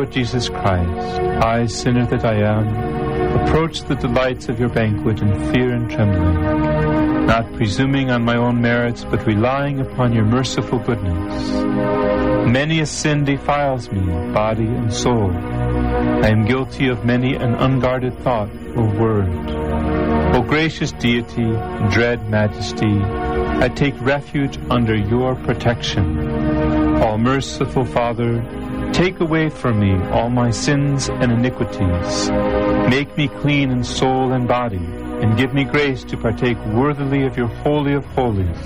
Lord Jesus Christ, I, sinner that I am, approach the delights of your banquet in fear and trembling, not presuming on my own merits, but relying upon your merciful goodness. Many a sin defiles me, body and soul. I am guilty of many an unguarded thought or word. O gracious deity, dread majesty, I take refuge under your protection. All merciful Father, take away from me all my sins and iniquities. Make me clean in soul and body, and give me grace to partake worthily of your holy of holies.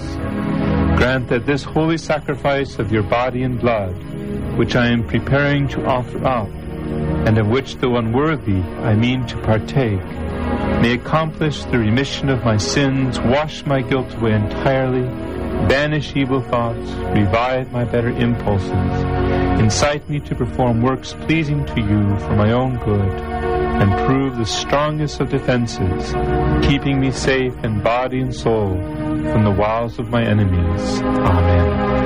Grant that this holy sacrifice of your body and blood, which I am preparing to offer up, and of which though unworthy I mean to partake, may accomplish the remission of my sins, wash my guilt away entirely, banish evil thoughts, revive my better impulses, incite me to perform works pleasing to you for my own good, and prove the strongest of defenses, keeping me safe in body and soul from the wiles of my enemies. Amen.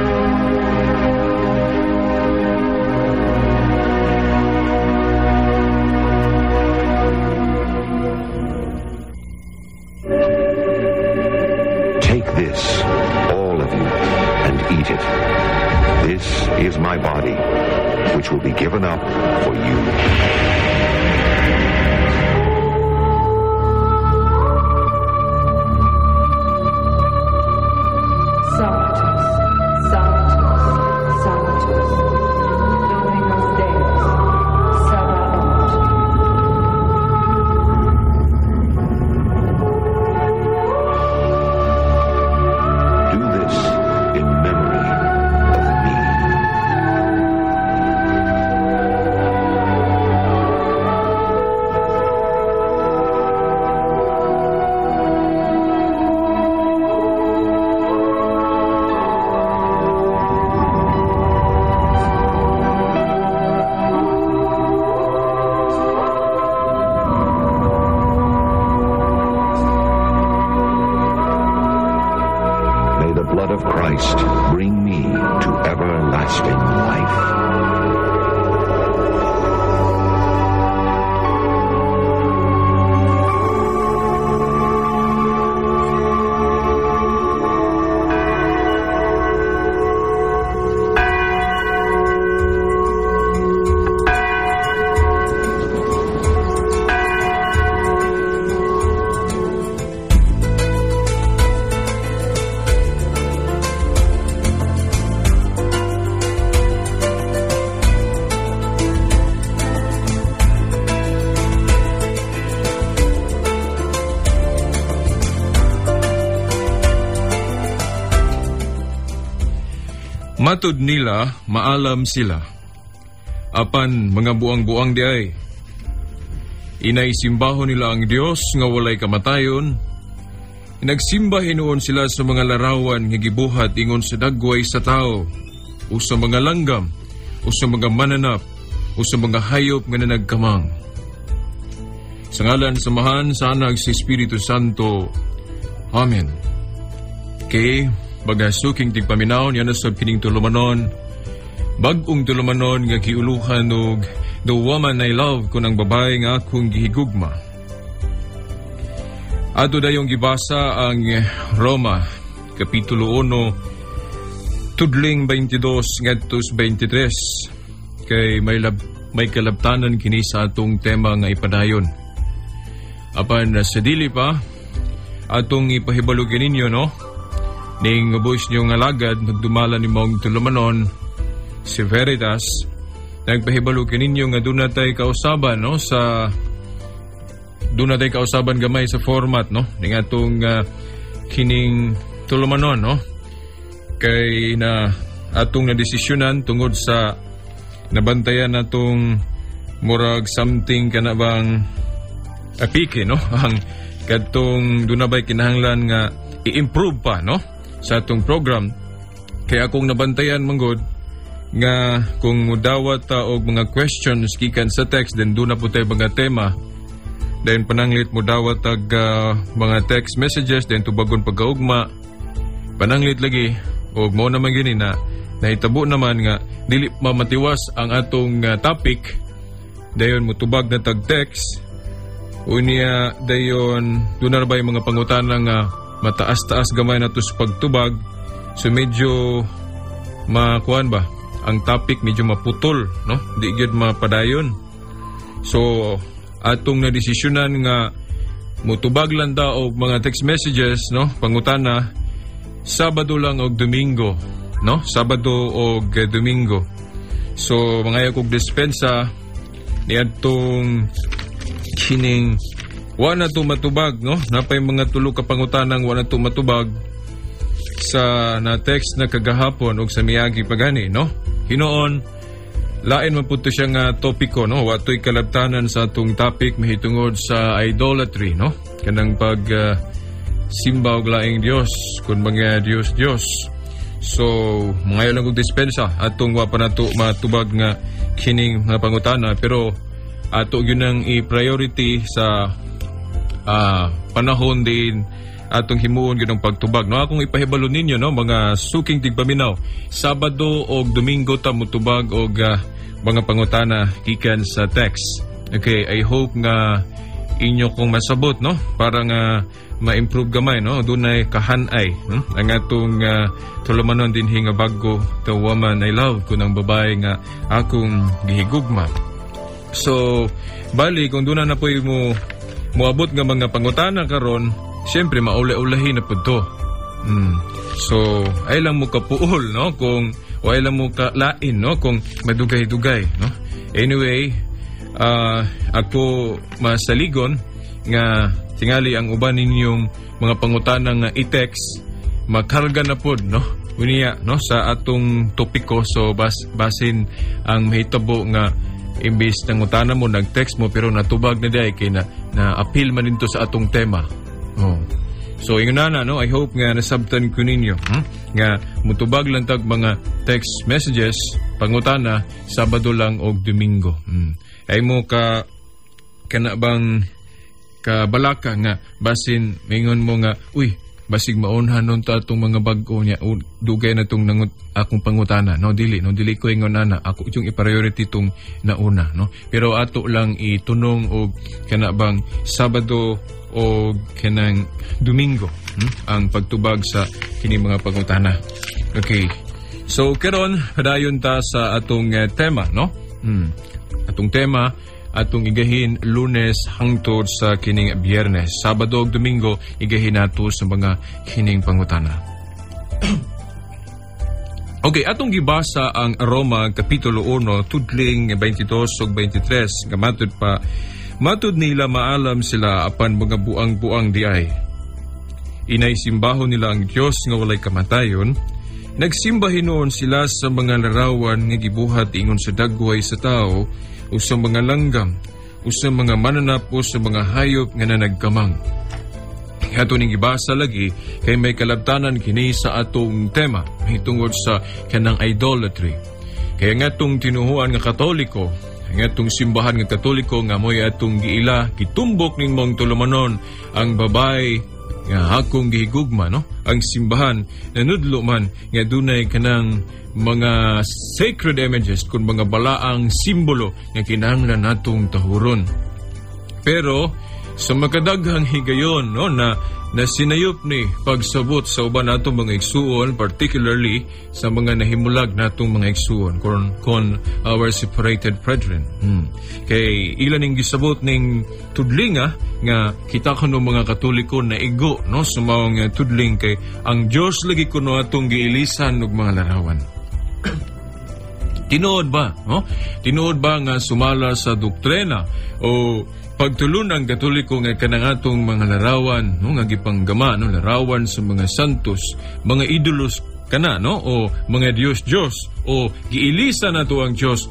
Take this, all of you, and eat it. This is my body, which will be given up for you. Sanctus, Sanctus, Sanctus, Dominus Deus, Sabaoth. Do this in memory of me. May the blood of Christ bring me to everlasting life. Matud nila, maalam sila. Apan mga buang-buang di ay. Inay simbaho nila ang Dios nga walay kamatayon. Nagsimba hinuon sila sa mga larawan nga gibuhat ingon sa dagway sa tao, o sa mga langgam, o sa mga mananap, o sa mga hayop nga nanagkamang. Sa ngalan sa Amahan, sa Anak, sa Espiritu Santo. Amen. Kay bagasuking tigpaminaw niya na sab kining tulumanon, bag-ong tulumanon nga giuluhan og The Woman I Love kun ang babae nga akong gihigugma. Ato dayong gibasa ang Roma Kapitulo 1 tudling 22 ngadto sa 23 kay may kalabtanan kini sa atong tema nga ipadayon. Apan sa dili pa atong ipahibalo ninyo, no, ning voice niyo nga alagad nagdumala ni maong tulumanon si Veritas, nagpahibalo kininyo nga doon natay kausaban, no, sa doon natay kausaban gamay sa format, no, ning atong kining tulumanon, no, kay na atong nadesisyonan tungod sa nabantayan natong murag something kana bang apike, no, ang kadtong doon na ba'y kinahanglan nga i-improve pa, no, sa atong program. Kaya akong nabantayan manggod nga kung mudawat ta og mga questions gikan sa text, then doon na po tayo mga tema. Then pananglit mudawat tag mga text messages, then tubagon pagkaugma. Pananglit lagi og mao naman gini na nahitabo naman nga dili mamatiwas ang atong topic Dayon mutubag na tag text. Unya dayon doon na ba yung mga pangutana nga mataas-taas gamay na to sa pagtubag. So medyo makuan ba ang topic, medyo maputol, no? Di gyud mapadayon. So atong nadesisyonan nga mutubag lang ta og mga text messages, no, pangutana, Sabado lang og Domingo, no? Sabado og Domingo. So mangayo kog dispensa niadtong kining wa na to matubag, no? Napay mga tulo ka pangutanang wa na to matubag sa na text na kagahapon og sa miagi pagani, no? Hinuon lain man pud to siya nga topiko, no? Wa to'y kalabtanan sa atong topic mahitungod sa idolatry, no? Kanang pag simba og laing Dios kun mga Dios Dios. So mangayo lang og dispensa atong wa pa nato matubag nga kining mga pangutana, pero ato gyud nang i-priority sa panahon din atong himuon gyud ang pagtubag, no? Akong ipahibalo ninyo, no, mga suking tigpaminaw, Sabado og Domingo ta motubag og mga pangutana gikan sa text. Okay, I hope nga inyo kong masabot, no, para nga ma-improve gamay, no? Dunay kahanay, no, ang atong tulumanon dinhi nga bag-o, The Woman I Love, kun ang babae nga akong gihigugma. So bali kung duna na po'y mo moabot nga mga pangutana karon, siyempre maula-ulahin na pud to. So ay lang mo kapuol, no, kung o ay lang mo kalain, no, kung madugay-dugay, no? Anyway, ako masaligon nga tingali ang uban ninyong mga pangutana nga i-text makarga na pod, no, unya, no, sa atong topiko. So basin ang mahitabo nga imbis nangutana mo, nag-text mo, pero natubag na diay kay na appeal man dito sa atong tema. Oh. So ingon na, no, I hope nga nasabtan ko ninyo, Nga mutubag lang tag mga text messages pangutana Sabado lang og Domingo. Ay mo ka kana bang kabalaka nga basin mingon mo nga, "Uy, basig maunhan nun ta atong mga bag-o niya, dugay na tong nangut akong pangutana," no? Dili, no, dili ko ingon ana. Ako yung i-priority tong nauna, no? Pero ato lang itunong og kana bang Sabado o kanang Domingo, ang pagtubag sa kini mga pangutana. Okay, so karon padayon ta sa atong tema, no? Atong tema atong igahin Lunes hangtod sa kining Biyernes. Sabado ug Domingo igahin nato sa mga kining pangutana. Okay, atong gibasa ang Roma Kapitulo 1 tudling 22 ug 23 nga matud pa, matud nila maalam sila apan mga buang-buang diay. Inay simbahon nila ang Dios nga walay kamatayon. Nagsimba hinuon sila sa mga larawan nga gibuhat ingon sa dagway sa tao o sa mga langgam o sa mga mananap o sa mga hayop nga nanagkamang. Ato ning gibasa lagi kay may kalabtanan kini sa atong tema mahitungod sa kanang idolatry. Kaya nga atong tinuhuan nga Katoliko, ang atong simbahan nga Katoliko nga mo'y atong giila, gitumbok ning mong tulumanon ang babae nga akong gihigugma, no? Ang simbahan nanudlo man nga dunay kanang mga sacred images kun mga balaang simbolo nga kinahanglan natong tahuron. Pero sa makadaghang higayon, no, na nasinayop ni pagsabot sa uban natong mga igsuon, particularly sa mga nahimulag natong mga igsuon kon our separated brethren. Kay ilan ning gisabot ning tudlinga nga kita kuno mga Katoliko na igo, no, sa maong tudling kay ang Dios lagi kuno atong giilisan og mga larawan. Tinuod ba, no? Tinuod ba nga sumala sa doktrina o pagtulon ang Katoliko nga kanang atong mga larawan, no, nga gipanggama, no, larawan sa mga santos, mga idolos kana, no, o mga Dios Dios o giilisa nato ang Dios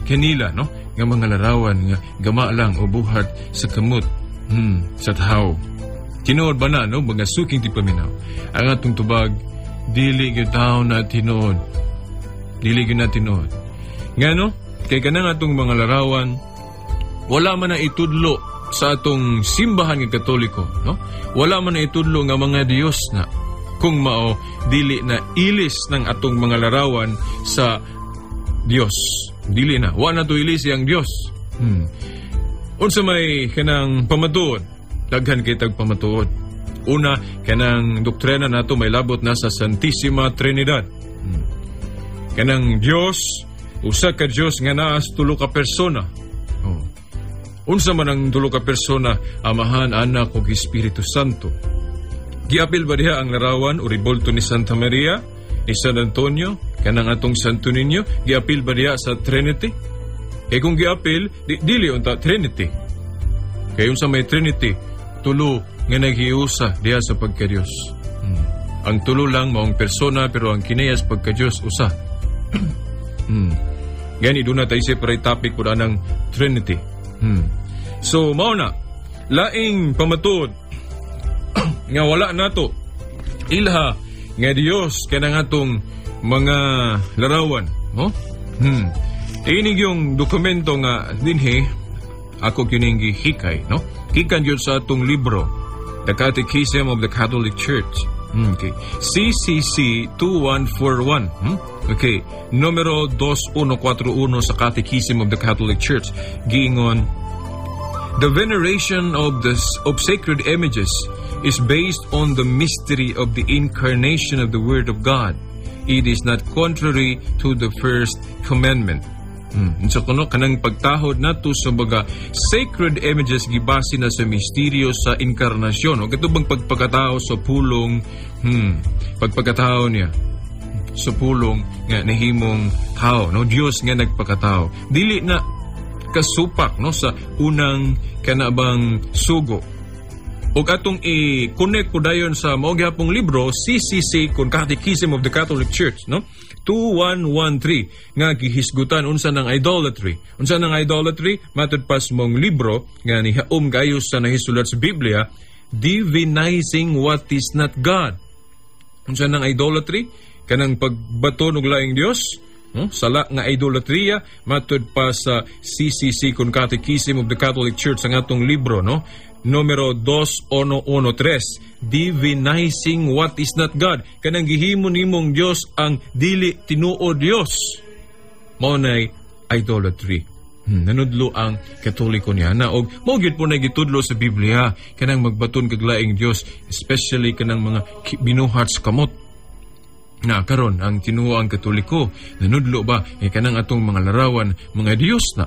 kanila, no, nga mga larawan nga gama lang o buhat sa kamot sa tao? Tinuod ba na, no, mga suking tipaminaw? Ang atong tubag, dili gyud tawo na tinuod. Dili gyud na tinuod. Ngano? Kay kanang atong mga larawan wala man na itudlo sa atong simbahan nga Katoliko, no? Wala man na itudlo nga mga Dios na. Kung mao, dili na ilis ng atong mga larawan sa Dios. Dili na. Wa na to ilis ang Dios. Unsa may kanang pamatuod? Daghan kitag pamatuod. Una, kanang doktrina nato may labot na sa Santissima Trinidad. Kanang Dios, usa ka Dios nga naa sa tulo ka persona. Oh. Unsa man ang tulo ka persona? Amahan, Anak ug Espiritu Santo. Giapil ba diha ang larawan o ribulto ni Santa Maria, ni San Antonio, kanang atong Santo Niño? Giapil ba diha sa Trinity? Kay kung giapil, dili unta Trinity. Kay unsa may Trinity, tulo nga naghiusa diha sa pagka-Dios. Ang tulo lang maong persona, pero ang kinayas pagka-Dios usa. Gani doon na tayo separate topic po anang Trinity. So mao na laing pamatuod nga wala nato ilha nga Dios kanang atong mga larawan, no? Inig yung dokumento nga dinhi ako kining gihikay, no? Gikan gyud sa atong libro, The Catechism of the Catholic Church. Okay. CCC 2141. Okay. Numero 2141 sa Catechism of the Catholic Church. Giingon, "The veneration of sacred images is based on the mystery of the incarnation of the Word of God. It is not contrary to the first commandment." So kuno kanang pagtahod nato sa mga sacred images gibase na sa misteryo sa inkarnasyon o kato bang pagpakatao sa pulong, pagpakatao niya sa pulong nga nahimong tao, no? Dios nga nagpakatao, dili na kasupak, no, sa unang kanabang sugo. Ug atong i-connect po dayon sa mao gihapong libro CCC kon Catechism of the Catholic Church, no, 2113 nga gihisgutan unsa ng idolatry. Unsa ng idolatry? Matud pa sa maong libro nga nihaom kayo sa nahisulat sa Biblia, divinizing what is not God. Unsa ng idolatry? Kanang pagbato og laing Dios, no? Sala nga idolatria matud pa sa CCC kon Catechism of the Catholic Church, ang atong libro, no, numero 2113, divinizing what is not God. Kanang gihimo nimong Dios ang dili tinuod Dios, mao nay idolatry. Nanudlo ang Katoliko niya na og mao gyud po na gitudlo sa Biblia kanang magbaton kag laing Dios, especially kanang mga binuhat sa kamot. Na karon ang tinuoang Katoliko, nanudlo ba eh kanang atong mga larawan mga Dios na?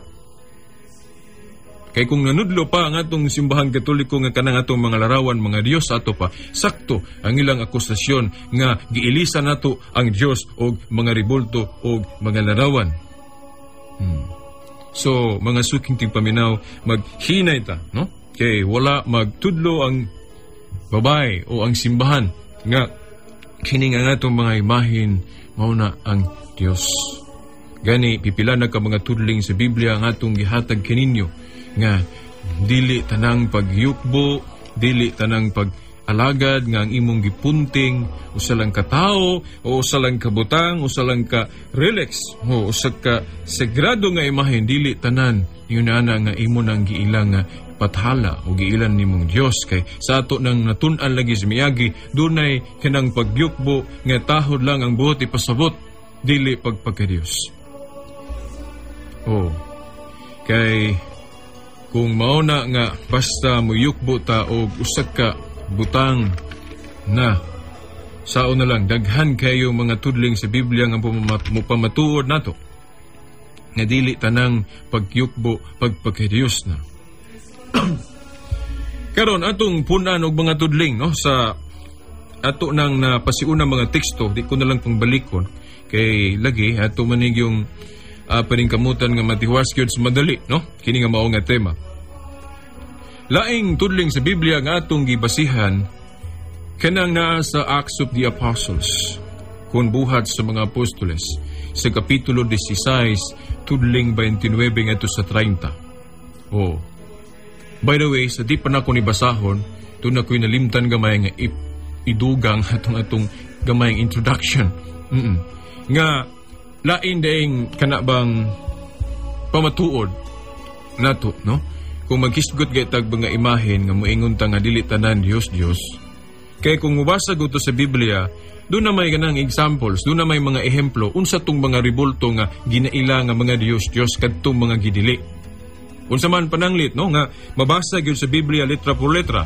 Kay kung nanudlo pa ang atong simbahang Katoliko nga kanang atong mga larawan mga Dios ato pa, sakto ang ilang akusasyon nga giilisa nato ang Dios og mga ribulto og mga larawan. So, mga suking tigpaminaw, maghinay ta, no? Kay wala magtudlo ang babae o ang simbahan nga kini nga atong mga imahin mao na ang Dios. Gani pipila na ka mga tudling sa Biblia ang atong gihatag kaninyo nga dili tanang pagyukbo, dili tanang pag-alagad nga ang imong gipunting usa lang ka tawo o usa lang ka butang, usa lang ka relics o usa ka sagrado nga imahen, dili tanan yun ana nga imo nang giilang nga pathala o giilan nimong Dios. Kay sa ato nang natun-an lagi sa miagi, dunay kanang pagyukbo nga tahod lang ang buot ipasabot, dili pagpagka-Dios. Oh, kay kung mao na nga basta muyukbo ta og usa ka butang na sao na lang, daghan kayo mga tudling sa Biblia nga mupamatuod nato nga dili tanang pagyukbo pagpagka-Dios na. Karon atong punan og mga tudling, no, sa ato nang napasiuna mga teksto, di ko na lang pangbalikon kay lagi ato manig yung paningkamutan nga matiwas gyud sa madali, no, kini nga mao nga tema. Laing tudling sa Biblia nga atong gibasihan kanang naa sa Acts of the Apostles, kun buhat sa mga apostoles, sa kapitulo 16 tudling 29 ngadto sa 30. Oh. By the way, sa di pa na ko ni basahon, doon na ko'y nalimtan gamay nga idugang atong atong gamayng introduction. Nga lain daing kana bang pamatuod nato, no? Kung maghisgot gay tag mga imahen nga moingon ta nga dili tanan Dios Dios. Kay kung mobasa gud sa Biblia, doon na may ganang examples, doon na may mga ehemplo unsa tong mga ribulto nga ginaila nga mga Dios Dios kadtong mga gidili. Unsa man pananglit, no, nga mabasa gyud sa Biblia letra por letra,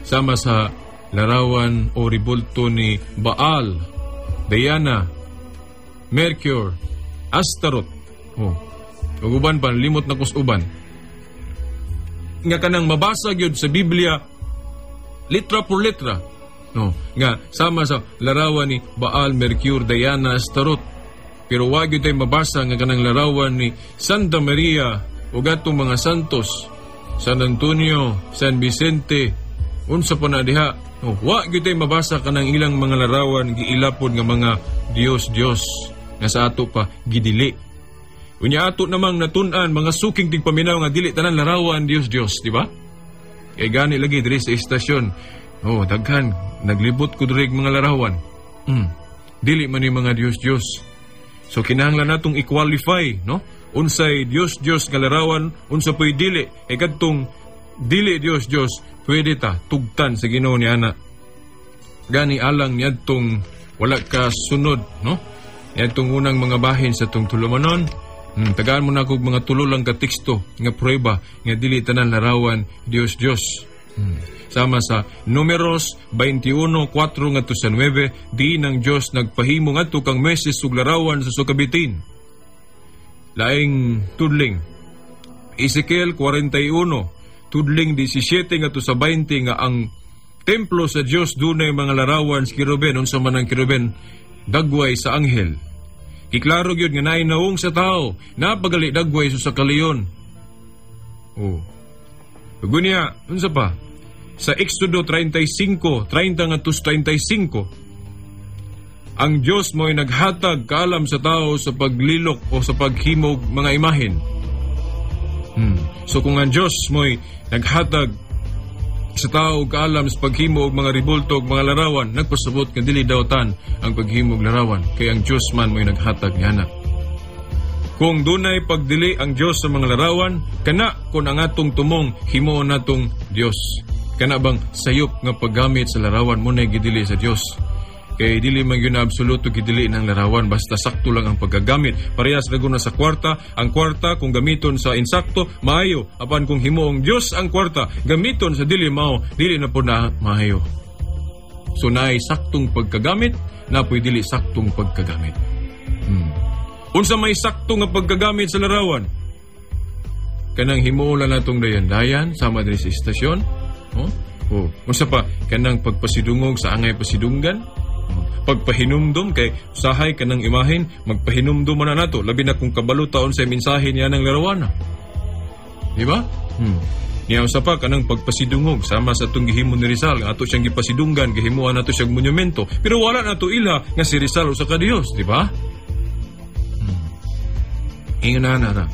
sama sa larawan o ribulto ni Baal, Diana, Mercure, Astaroth. Oh. Ug uban pa, limot na kus uban. Nga kanang mabasa gyud sa Biblia letra por letra. No, nga sama sa larawan ni Baal, Mercure, Diana, Astaroth. Pero wa gyud tay mabasa nga kanang larawan ni Santa Maria ug atong mga santos, San Antonio, San Vicente, unsa pa na diha. No, wa gyud tay mabasa kanang ilang mga larawan giilapod nga mga Dios-Dios nga sa ato pa gidili. Unya ato namang natun-an, mga suking tigpaminaw, nga dili tanan larawan Dios-Dios, di ba? Kay gani lagi diri sa istasyon. Oh, daghan naglibot ko diri mga larawan. Dili man ni mga Dios-Dios. So kinahanglan natong i-qualify, no? Unsay Dios-Dios nga larawan, unsa po'y dili. E kadtong dili Dios-Dios, pwede ta tugtan sa Ginoo ni ana. Gani alang niadtong wala ka sunod, no? Niadtong unang mga bahin sa tong tulumanon, tagaan mo na kog mga tulo lang ka teksto nga prueba nga dili tanan larawan Dios Dios. Sama sa Numeros 21:4 ngadto sa 9, di ng Dios nagpahimo ngadto kang Moises ug larawan sa sukabitin. Laing tudling. Ezekiel 41 tudling 17 ngadto sa 20 nga ang templo sa Dios dunay mga larawan sa keruben. Unsa man ang keruben? Dagway sa anghel. Giklaro gyud nga naay nawong sa tao, napagali dagway sa kaleon. Oh. Gunya, unsa pa? Sa Exodo 35, 30 ngadto sa 35, ang Dios mo'y naghatag kaalam sa tao sa paglilok o sa paghimog mga imahen. So kung ang Dios mo'y naghatag sa tao kaalam sa paghimo og mga ribulto og mga larawan, nagpasabot nga dili dawtan ang paghimo og larawan kay ang Dios man mo'y naghatag niana. Kung dunay pagdili ang Dios sa mga larawan, kana kun ang atong tumong himuon natong Dios. Kana bang sayop nga paggamit sa larawan mo na gidili sa Dios? Kay dili man gyud na absoluto gidili ng larawan, basta sakto lang ang paggagamit. Parehas ra guna sa kwarta, ang kwarta kung gamiton sa insakto maayo, apan kung himuong Dios ang kwarta, gamiton sa dili mao, dili na pud na maayo. So naay saktong pagkagamit, napoy dili saktong pagkagamit. Unsa may sakto nga pagkagamit sa larawan? Kanang himuon lang natong dayan-dayan sama diri sa istasyon. Oh? Oh. Unsa pa kanang pagpasidungog sa angay pasidunggan? Pagpahinumdum kay usahay kanang imahen magpahinumdum man na nato, labi na kung kabalo taon sa mensahe niya ng larawan. Di ba? Niya usa pa kanang pagpasidungog sama sa atong gihimo ni Rizal, nga ato siyang gipasidunggan, gihimuan nato siyang monumento, pero wala nato ila nga si Rizal usa ka Dios, di ba? Ingon na na.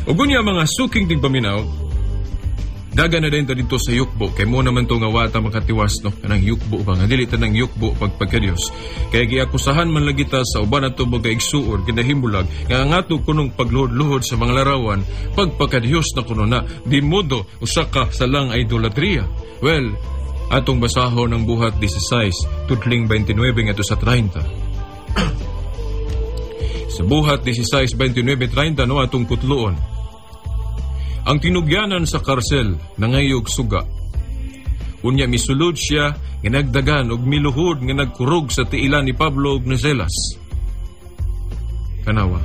Ug unya, mga suking tigpaminaw, daga na din ta dito sa yukbo. Kay mo naman to nga wata makatiwas, no? Kanang yukbo ba? Nga dili tanang yukbo pagpagka-Dios. Kaya giakusahan man lagi ta sa uban ato mga igsuon, kinahimulag, nga ang ato kunong pagluhod-luhod sa mga larawan, pagpagka-Dios na kuno na, di modo, usa ka salang idolatria. Well, atong basahon ang Buhat 16, tudling 29 ngadto sa 30. Sa Buhat 16, 29, 30, no, atong kutloon. Ang tinugyanan sa karsel nangayog suga. Unya misulod siya nga nagdagan og miluhod nga nagkurog sa tiilan ni Pablo ug ni Silas. Kanawa.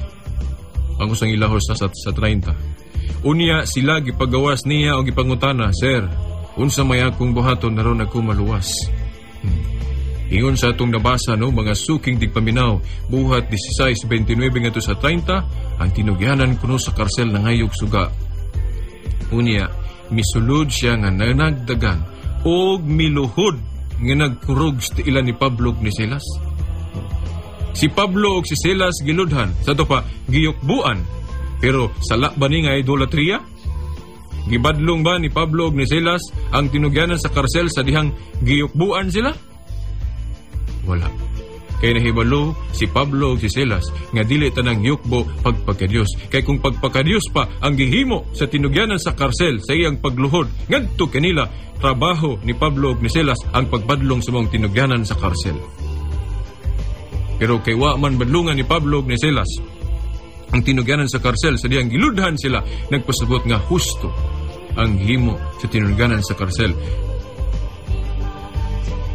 Ang usang ilahos na sa 30. Unya sila gipagawas niya og gipangutana, "Sir, unsa may akong buhaton aron ako maluwas?" Ingon sa atong nabasa, no, mga suking tigpaminaw, Buhat 16:29 ngadto sa 30, ang tinugyanan kuno sa karsel nangayog suga. Unya, misulod siya nga nanagdagan og miluhod nga nagkurog sa tiilan ni Pablo ug ni Silas. Si Pablo ug si Silas giludhan, sa ato pa giyukbuan. Pero sala ba ni nga idolatria? Gibadlong ba ni Pablo ug ni Silas ang tinugyanan sa karsel sa dihang giyukbuan sila? Wala. Kay nahibalo si Pablo ug si Silas nga dili tanang yukbo pagpakadiyos. Kay kung pagpakadiyos pa ang gihimo sa tinugyanan sa karsel sa iyang pagluhod ngadto kanila, trabaho ni Pablo ug ni Silas ang pagbadlong sa mga tinugyanan sa karsel. Pero kay wa man badlungan ni Pablo ug ni Silas, Ang tinugyanan sa karsel sa diyang giludhan sila nagpasabot nga husto ang himo sa tinugyanan sa karsel.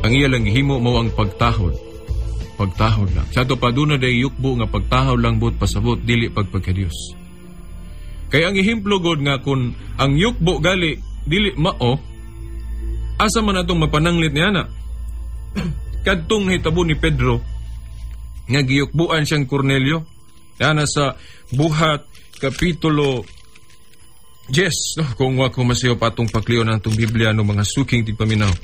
Ang iya lang gihimo mao ang pagtahod. Pagtahod lang. Sa ato pa duna day yukbo nga pagtahod lang buot pasabot dili pagpagkadiyos. Kay ang ehemplo god nga kun ang yukbo gali dili mao, asa man atong mapananglit niya na? Kadtong hitabo ni Pedro nga giyukbuan siyang Cornelio. Ana sa Buhat Kapitulo 10, no, kung wa ko masiyo pa atong paklion ang atong Biblia no mga suking tigpaminaw.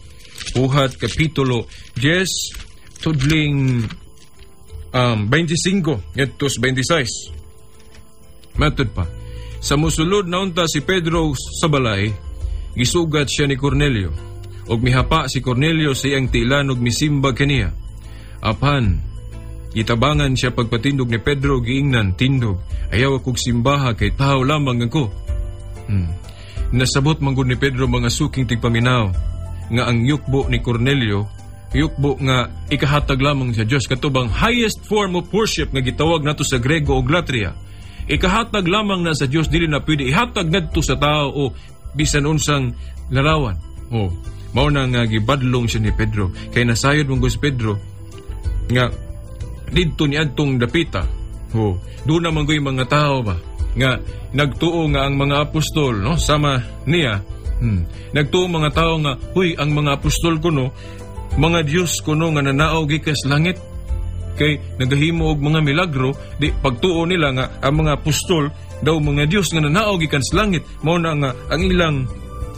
Buhat Kapitulo 10 tudling 25 ngadto sa 26. Matud pa, sa musulod na unta si Pedro sa balay, gisugat siya ni Cornelio. Og mihapa si Cornelio sa iyang tiilan og misimba kaniya. Apan gitabangan siya pagpatindog ni Pedro, giingnan, "Tindog, ayaw akong simbaha kay tao lamang ako." Nasabot man gud ni Pedro, mga suking tigpaminaw, nga ang yukbo ni Cornelio, yukbo nga ikahatag lamang sa Dios, katubang highest form of worship nga gitawag nato sa Grego og latria. Ikahatag lamang na sa Dios, dili na pwede ihatag ngadto sa tao o bisan unsang larawan. Oh, mao na nga gibadlong siya ni Pedro kay nasayod man gud si Pedro nga didto ni adtong dapita. Oh, doon naman ko'y mga tao ba nga nagtuo nga ang mga apostol, no, sama niya. Nagtuo mga tao nga, huy, ang mga apostol kuno mga Dios kuno nga nanaog gikas langit kay nagahimo og mga milagro. Di pagtuo nila nga ang mga apostol daw mga Dios nga nanaog gikan sa langit. Mao na nga ang ilang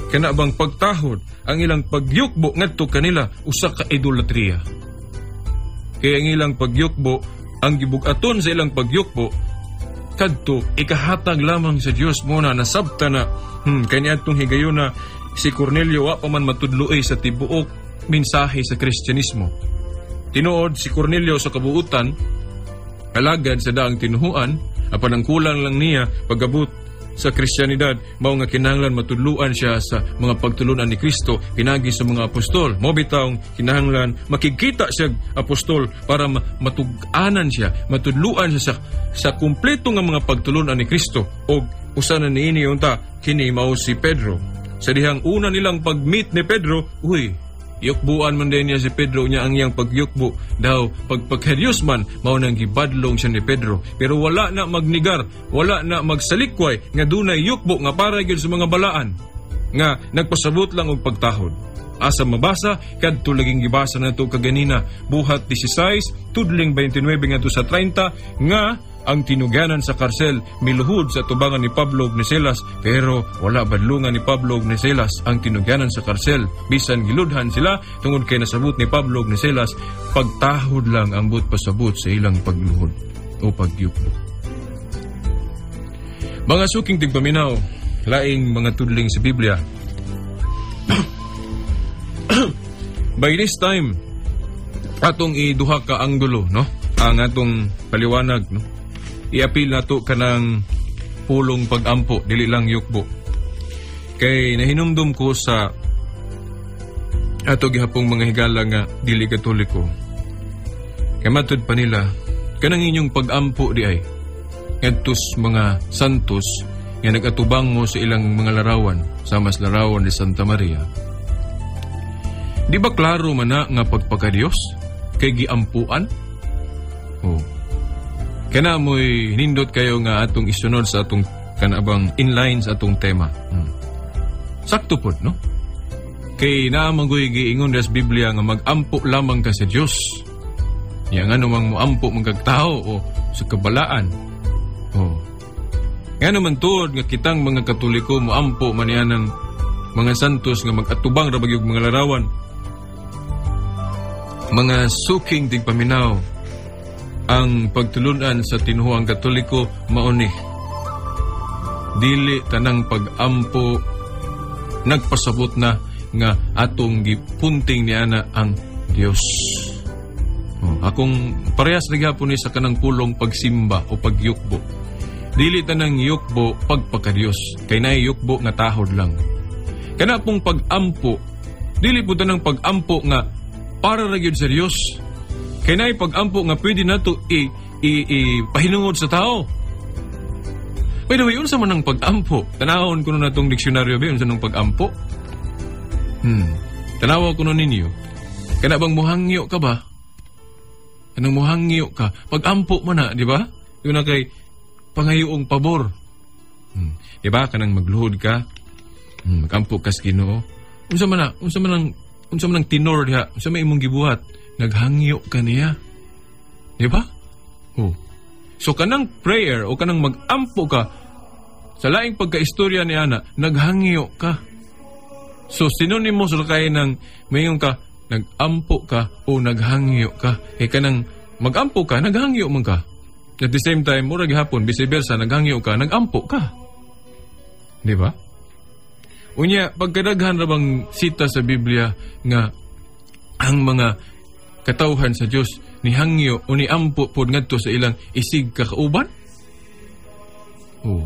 kanabang pagtahod, ang ilang pagyukbo ngadto kanila usa ka idolatria. Kaya ang ilang pagyukbo, ang gibug-aton sa ilang pagyukbo kadto ikahatag lamang sa Dios mo na nasabta na. Kay niadtong higayuna si Cornelio wa pa man matudloy sa tibuok mensahe sa Kristyanismo. Tinuod si Cornelio sa kabuutan alagad sa daang tinuhuan, apan ang kulang lang niya pagabot sa Kristiyanidad mao nga kinahanglan matudluan siya sa mga pagtulunan ni Kristo pinagi sa mga apostol. Mao bitawng kinahanglan makigkita siya apostol para matug-anan siya, matudluan siya sa kumpleto nga mga pagtulunan ni Kristo. Og usa na niini unta kini mao si Pedro. Sa dihang una nilang pag-meet ni Pedro, uy, yukbuan man din niya si Pedro niya, ang iyang pagyukbo daw pagpagkadiyos man, mao nang gibadlong siya ni Pedro. Pero wala na magnigar, wala na magsalikway nga dunay yukbo nga para gyud sa mga balaan nga nagpasabot lang og pagtahod. Asa mabasa kadto laging gibasa nato kaganina, Buhat 16 tudling 29 ngadto sa 30, nga ang tinugyanan sa karsel miluhod sa tubangan ni Pablo ug ni Silas, pero wala badlungan ni Pablo ug ni Silas ang tinugyanan sa karsel bisan giludhan sila, tungod kay nasabot ni Pablo ug ni Silas pagtahod lang ang buot pasabot sa ilang pagluhod o pagyukbo. Mga suking tigpaminaw, laing mga tudling sa Biblia. By this time atong iduha ka anggulo, no, ang atong paliwanag, no. Iapil nato kanang pulong pagampo, dili lang yukbo. Kay nahinumdum ko sa ato gihapong mga higala nga dili Katoliko. Kay matud pa nila, kanang inyong pagampo di ay ngadtos mga santos nga nagatubang mo sa ilang mga larawan, sama sa larawan ni Santa Maria. Di ba klaro man na nga pagpakadiyos kay giampuan? Oh. Kana mo'y nindot kayo nga atong isunod sa atong kanabang inline sa atong tema. Sakto pod, no? Kay naamang giingon sa Biblia nga magampo lamang ka sa Dios. Ya nga namang moampo man kag tao o sa kabalaan. Oh. Nga naman tuod nga kitang mga Katoliko moampo man niya ng mga santos nga mag-atubang ra bagyog mga larawan. Mga suking tigpaminaw, ang pagtulunan sa tinuhuang Katoliko mauni. Dili tanang pag-ampo nagpasabot na nga atong gipunting niya na ang Dios. Oh, akong parehas ra gyapon ni sa kanang pulong pagsimba o pagyukbo. Dili tanang yukbo pagpakadiyos, kay naay yukbo nga tahod lang. Kana pong pag-ampo, dili po tanang pag-ampo nga para ra gyud sa Dios. Kay naay pag-ampo nga pwede nato i pahinungod sa tao. By the way, unsa man ang pag-ampo? Tanawon ko na tong diksyonaryo ba, unsa nang pag-ampo? Tanawa ko ninyo. Kana bang muhangyo ka ba? Kanang muhangyo ka? Pag-ampo man na, di ba? Yun na kay pangayuong pabor. Di ba? Kanang magluhod ka, magampo ka sa Ginoo. Unsa man na? Unsa man ang tinor diha? Unsa may imong gibuhat? Naghangyo ka niya. Di ba? Oh. So kanang prayer o kanang mag-ampo ka sa laing pagkaistorya ni ana, naghangyo ka. So sinonymous ra kay ng mayon ka nag-ampo ka o naghangyo ka. Kay kanang mag-ampo ka, naghangyo man ka. At the same time, mura gihapon, vice versa, naghangyo ka, nag-ampo ka. Di ba? Unya, pagkadaghan ra bang sita sa Biblia nga ang mga katawhan sa Dios nihangyo o niampo pod ngadto sa ilang isig kakauban? Oh.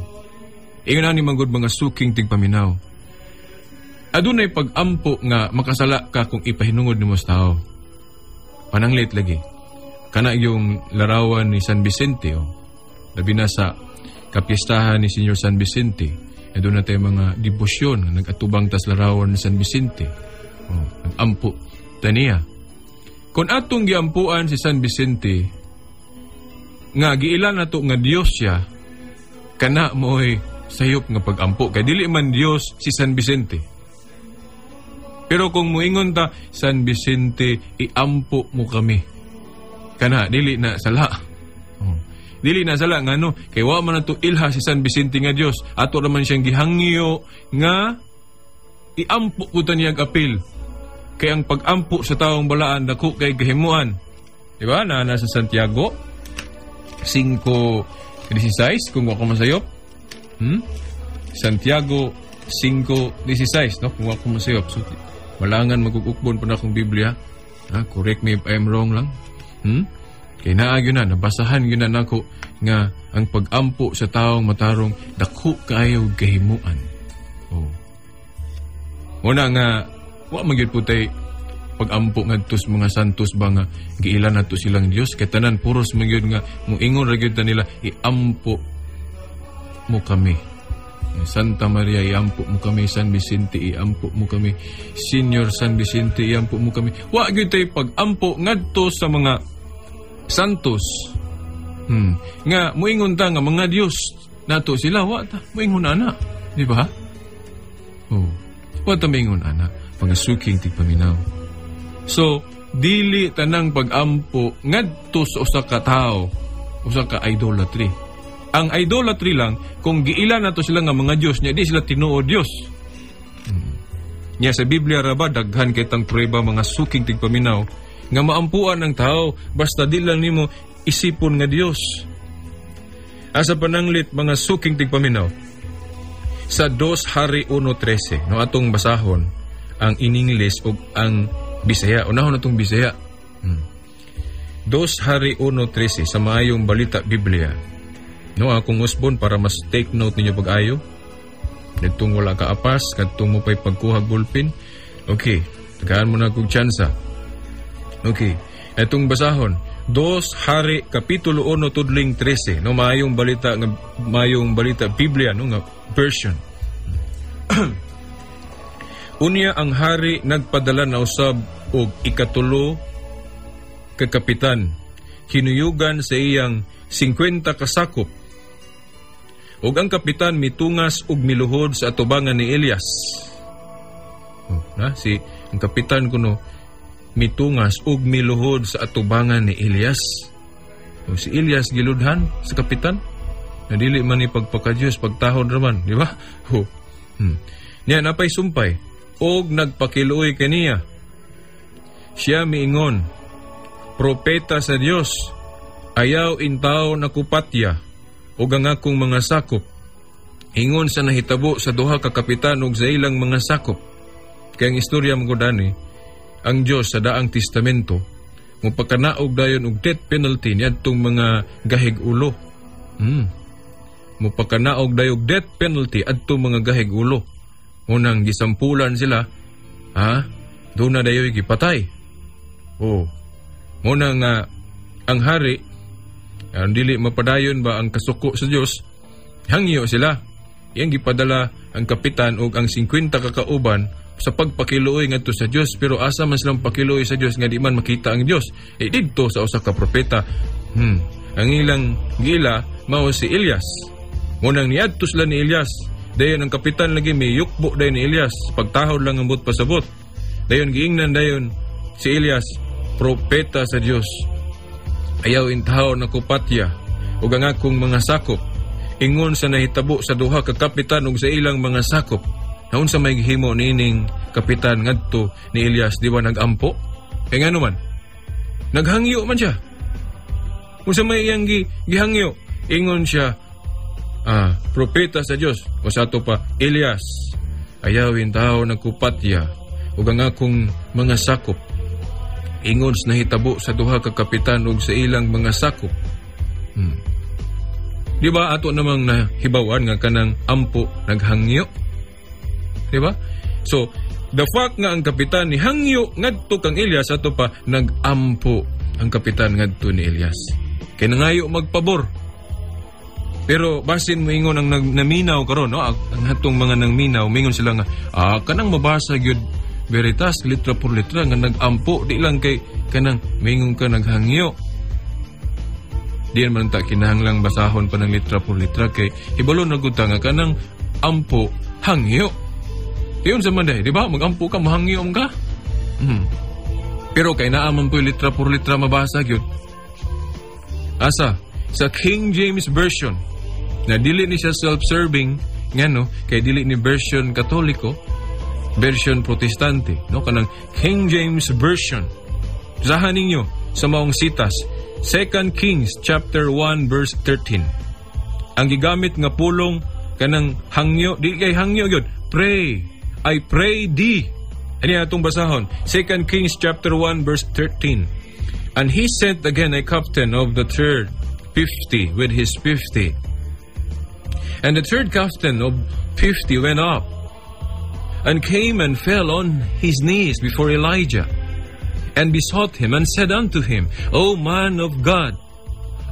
Ingon ani man gud, mga suking tigpaminaw. Adunay pag-ampo nga makasala ka kung ipahinungod nimo sa tao. Pananglit lagi. Kana yung larawan ni San Vicente, oh. Labi na sa kapiestahan ni Senyor San Vicente. Aduna tay mga debosyon nga nag-atubang tas larawan ni San Vicente. Oh, nag-ampo taniya. Kung atong giampuan si San Vicente, nga giilan nato nga Dios siya, kana mo'y sayop nga pag-ampo. Kay dili man Dios si San Vicente. Pero kung muingon ta, "San Vicente, iampo mo kami." Kana, dili na sala. Oh. Dili na sala ngano kay wa man nato ilha si San Vicente nga Dios. Ato raman siyang gihangyo nga iampo po ta niya apil. Kay ang pag-ampo sa taong balaan dako kay gahimuan. Di ba? Na nasa Santiago 5:16 kung wa ko masayop. Santiago 5:16, no, kung wa ko masayop. So malangan magugukbon pa na akong Biblia. Ha, correct me if I'm wrong lang. Kay naa gyud na nabasahan gyud na nako nga ang pag-ampo sa taong matarong dako kaayo gahimuan. Oh. Muna nga wa man gyud po tay pag-ampo ngadto sa mga santos ba nga giila nato silang Dios, kay tanan puros man gyud nga muingon ra gyud ta nila, "Iampo mo kami. Santa Maria, iampo mo kami. San Vicente, iampo mo kami. Senior San Vicente, iampo mo kami." Wa gyud tay pag-ampo ngadto sa mga santos. Nga muingon ta nga mga Dios nato sila, wa ta muingon ana, di ba? Oh. Wa ta muingon ana, mga suking tigpaminaw. So, dili tanang pag-ampo ngadto sa usa ka tawo, usa ka idolatry. Ang idolatry lang kung giila nato sila nga mga Dios nya di sila tinuod Dios. Nya sa Biblia ra ba daghan kay tang prueba, mga suking tigpaminaw, nga maampuan ang tao basta di lang nimo isipon nga Dios. Asa pananglit, mga suking tigpaminaw, sa 2 Hari 1:13, no, atong basahon ang in English ug ang Bisaya. Unahon natong Bisaya. 2 Hari 1:13 sa Maayong Balita Biblia. No, akong usbon para mas take note ninyo pag-ayo. Nitong wala ka apas, kadtong mo pa'y pagkuhag ballpen. Okay, tagaan mo na kong tsansa. Okay, itong basahon. 2 Hari Kapitulo 1 tudling 13, no, Maayong Balita nga Maayong Balita Biblia, no, nga version. Unya ang hari nagpadala na usab og ikatulo ka kapitan hinuyugan sa iyang 50 kasakop. Ug ang kapitan mitungas ug miluhod sa atubangan ni Elias. Oh, na si ang kapitan kuno mitungas ug miluhod sa atubangan ni Elias. O, si Elias giludhan sa kapitan. Na dili man ni pagpaka-Diyos, pagtahod raman, di ba? Oh. Niya napay sumpay og nagpakiluoy kaniya. Siya miingon, "Propeta sa Dios, ayaw intaw na kupatya ug ang akong mga sakop. Ingon sa nahitabo sa duha ka kapitan ug sa ilang mga sakop." Kaya ang istorya mo ani, ang Dios sa Daang Testamento mopakanaog dayon og death penalty niadtong mga gahig ulo. Mopakanaog dayon og death penalty adtong mga gahig ulo. Unang gisampulan sila, ha? Doon na dayoy gipatay. Oh. Muna nga ang hari ang dili mapadayon ba ang kasuko sa Dios, Hangyo sila. Iyang gipadala ang kapitan ug ang 50 ka kauban sa pagpakiluoy ngadto sa Dios, pero asa man silang pakiluoy sa Dios nga di man makita ang Dios? Eh didto sa usa ka propeta. Ang ilang gila mao si Elias. Munang niadto sila ni Elias. Dayon ang kapitan lagi may yukbo dayon ni Elias. Pagtahod lang ang buot pasabot. Dayon giingnan dayon si Elias, propeta sa Dios. Ayaw intawon ako patya ug ang akong mga sakop. Ingon sa nahitabo sa duha ka kapitan ug sa ilang mga sakop. Naunsa may gihimo niining kapitan ngadto ni Elias, di ba nagampo? Kay ngano man? Naghangyo man siya. Unsa may iyang gihangyo? Ingon siya, propeta sa Dios o sa ato pa, Elias, ayawin tao nagkupatya ug ang akong mga sakop. Ingon sa nahitabo sa duha ka kapitan ug sa ilang mga sakop. Di ba ato namang nahibawan nga kanang ampo naghangyo? Di ba? So, the fact nga ang kapitan ni hangyo ngadto kang Elias, ato pa nagampo ang kapitan ngadto ni Elias. Kay nangayo magpabor. Pero basin moingon ang naminaw karon, no? Ang hatong mga nangminaw, mingon sila nga kanang mabasa gyud Veritas litra por litra nga nagampo, di lang kay kanang mingon ka naghangyo. Di man ta kinahanglang basahon pa ng litra por litra kay hibalo na gud ta nga kanang ampo hangyo. Iyon sa man di ba? Magampo ka, mahangyo ka. Pero kay naa man po litra por litra mabasa gyud. Asa sa King James Version na dili ni siya self-serving, ngano kay dili ni version Katoliko, version Protestante, no, kanang King James Version. Basahan ninyo sa maong sitas, 2 Kings chapter 1 verse 13. Ang gigamit nga pulong kanang hangyo, di kay hangyo gyud, pray, I pray thee. Ani atong basahon, 2 Kings chapter 1 verse 13. And he sent again a captain of the third 50 with his 50. And the third captain of 50 went up and came and fell on his knees before Elijah and besought him and said unto him, O man of God,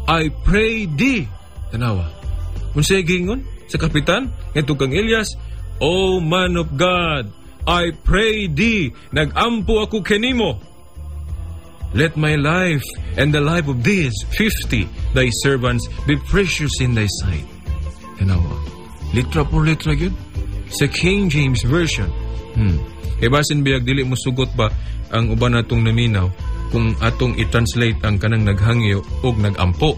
I pray thee. Tanawa. Unsay giingon sa kapitan ngadto kang Elias? O man of God, I pray thee, nagampo ako kanimo. Let my life and the life of these 50 thy servants be precious in thy sight. Tanawa. Litra por litra gyud sa King James Version. Kay basin biyag dili mo sugot ba ang uban natong naminaw kung atong i-translate ang kanang naghangyo og nagampo.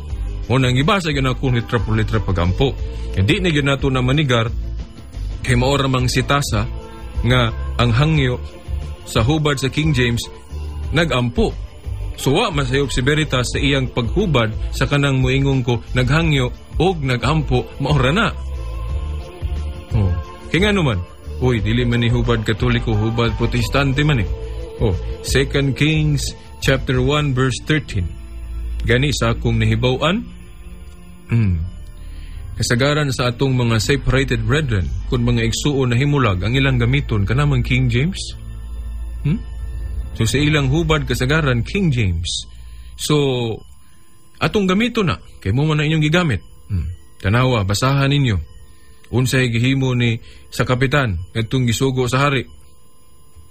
Mo nang ibasa gyud ako litra por litra pagampo. Hindi na gyud nato na manigar kay mao ra mang sitasa nga ang hangyo sa hubad sa King James nagampo. So wa masayop si Veritas sa iyang paghubad sa kanang moingon ko naghangyo og nagampo, maora na. Oh, kay ngano man? Uy, dili man ni hubad Katoliko, hubad Protestante man eh. Oh, 2 Kings chapter 1 verse 13. Gani sa akong nahibaw-an, kasagaran sa atong mga separated brethren, kung mga igsuon na himulag, ang ilang gamiton kanamang King James. So sa ilang hubad kasagaran King James. So atong gamiton na kay mo man na inyong gigamit. Tanawa, basahan ninyo. Unsay gihimo ni sa kapitan ngadtong gisugo sa hari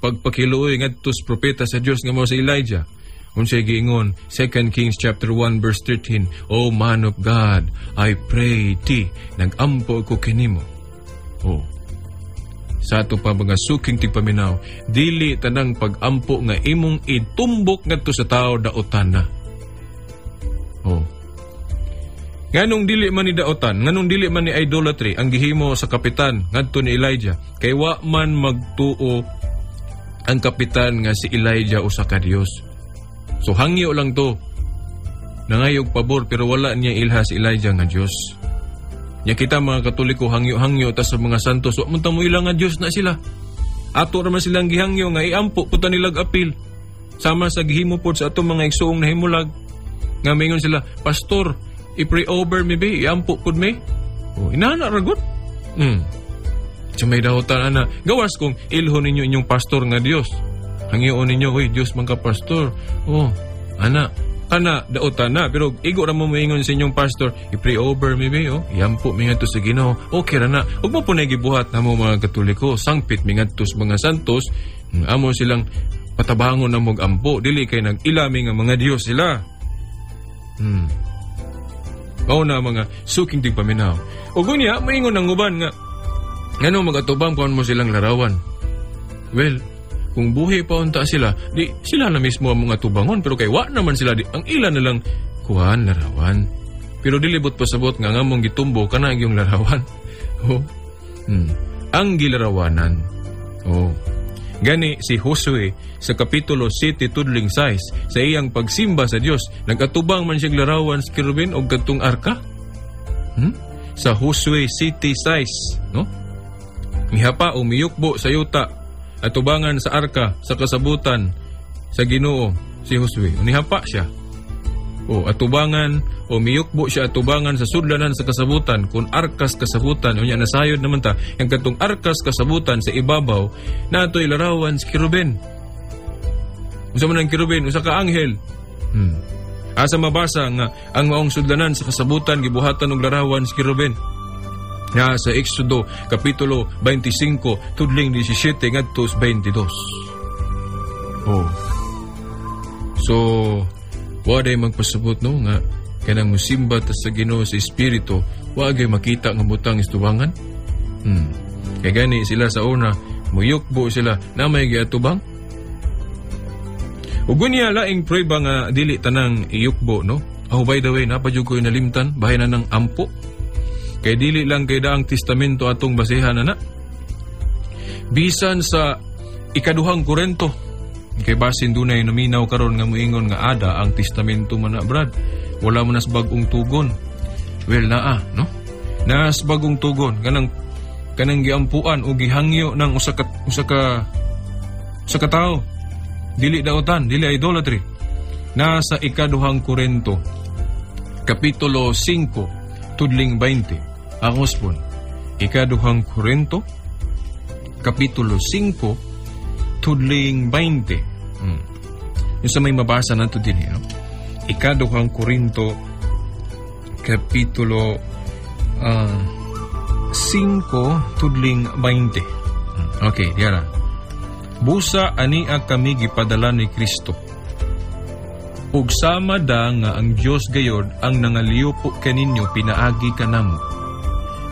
pagpakiluoy ngadto sa propeta sa Dios nga mao si Elijah. Unsay giingon? 2 Kings chapter 1 verse 13. O man of God, I pray thee, nagampo ko kanimo. Oh. Sa ato pa mga suking tigpaminaw, dili tanang pag-ampo nga imong itumbok ngadto sa tao daotan na. Oh. Nganong dili man ni daotan, nganong dili man ni idolatry ang gihimo sa kapitan ngadto ni Elijah, kay wa man magtuo ang kapitan nga si Elijah usa ka Dios. So hangyo lang to. Nangayog pabor pero wala niya ilha si Elijah nga Dios. Nya kita mga Katoliko hangyo-hangyo ta sa mga santos, wa man ta mo ila nga Dios na sila. Ato ra man silang gihangyo nga iampo puta nilag apil. Sama sa gihimo pod sa atong mga igsuong nahimulag nga mingon sila, Pastor, i-pray over me be, iampo pud me. Oh, inana ra gud. So may dahotan ana, gawas kung ilho ninyo inyong pastor nga Dios. Hangyoon ninyo, oy Dios man ka pastor. Oh, ana. Kana daotan na, pero igo ra mo moingon sa inyong pastor, i-pray over maybe, oh. Iampo mi ngadto sa Ginoo. Okay ra na. Ug mo po na gibuhat namo mga Katoliko, sangpit mi ngadto sa mga santos, amo silang patabangon na mog ampo, dili kay nag-ilami nga mga Dios sila. Mao na mga suking tigpaminaw. Ug unya moingon ang uban nga ngano magatubang kuan mo silang larawan. Well, kung buhi pa unta sila, di sila na mismo ang mga tubangon, pero kay wa naman sila, di ang ila na lang kuhan larawan. Pero dili bot pasabot nga ngamong gitumbo kana ang iyong larawan. Oh. Ang gilarawanan. Oh. Gani si Josue sa kapitulo 7 tudling 6 sa iyang pagsimba sa Dios, nagatubang man siyang larawan sa kerubin og kadtong arka. Sa Josue 7:6, no? Mihapa o miyukbo sa yuta atubangan sa arka sa kasabutan sa Ginoo si Josue. Nihapa siya. O atubangan o miyukbo siya atubangan sa sudlanan sa kasabutan kung arkas kasabutan unya nasayod naman ta yang katong arkas kasabutan sa ibabaw natoy larawan sa kerubin. Unsa man ang kerubin? Usa ka anghel. Asa mabasa nga ang maong sudlanan sa kasabutan gibuhatan og larawan sa kerubin? Nga sa Exodo kapitulo 25 tudling 17 ngadto sa 22. Oh. So waday magpasabot no nga kanang musimba ta sa Ginoo sa espiritu, wa gyud makita nga butang istubangan. Kay gani sila sa una muyukbo sila na may giatubang. Ug unya laing prueba nga dili tanang iyukbo no. Oh, by the way, napa jud ko nalimtan bahin na ng ampo. Kay dili lang kay daang testamento atong basehan ana. Bisan sa ikaduhang Korento, kay basin dunay naminaw karon nga moingon nga ada ang testamento man na, Brad. Wala man nas bag-ong tugon. Well, naa, no? Nas bagong tugon kanang kanang giampuan o gihangyo ng usa ka tawo. Dili daotan, dili idolatry. Nasa ikaduhang Korento, kapitulo 5, tudling 20. Ang uspon, ikaduhang Korento, kapitulo 5, tudling 20. Yung sa may mabasa nato din, no? Ikaduhang Korinto, kapitulo 5, tudling 20. Okay, diara. Busa ania kami gipadala ni Kristo. Ug sama da nga ang Dios gayod ang nangaliupo kaninyo pinaagi kanamo.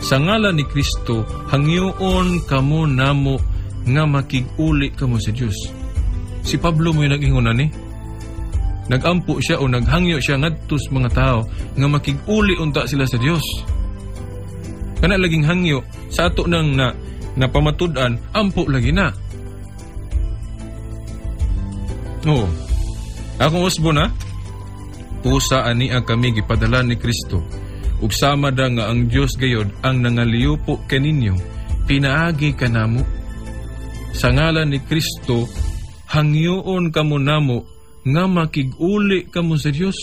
Sa ngalan ni Kristo, hangyoon kamo namo nga makig-uli kamo sa Dios. Si Pablo mo yung nag-ingon ani. Nagampo siya o naghangyo siya ngadto sa mga tao nga makig-uli unta sila sa Dios. Kana laging hangyo sa ato nang na napamatud-an, ampo lagi na. Oo. Akong usbo na, pusa ania kami gipadala ni Kristo. Ug sama da nga ang Dios gayod ang nangaliupo kaninyo, pinaagi kanamo. Sa ngalan ni Kristo, hangyoon kamo namo nga makig-uli kamo sa Dios.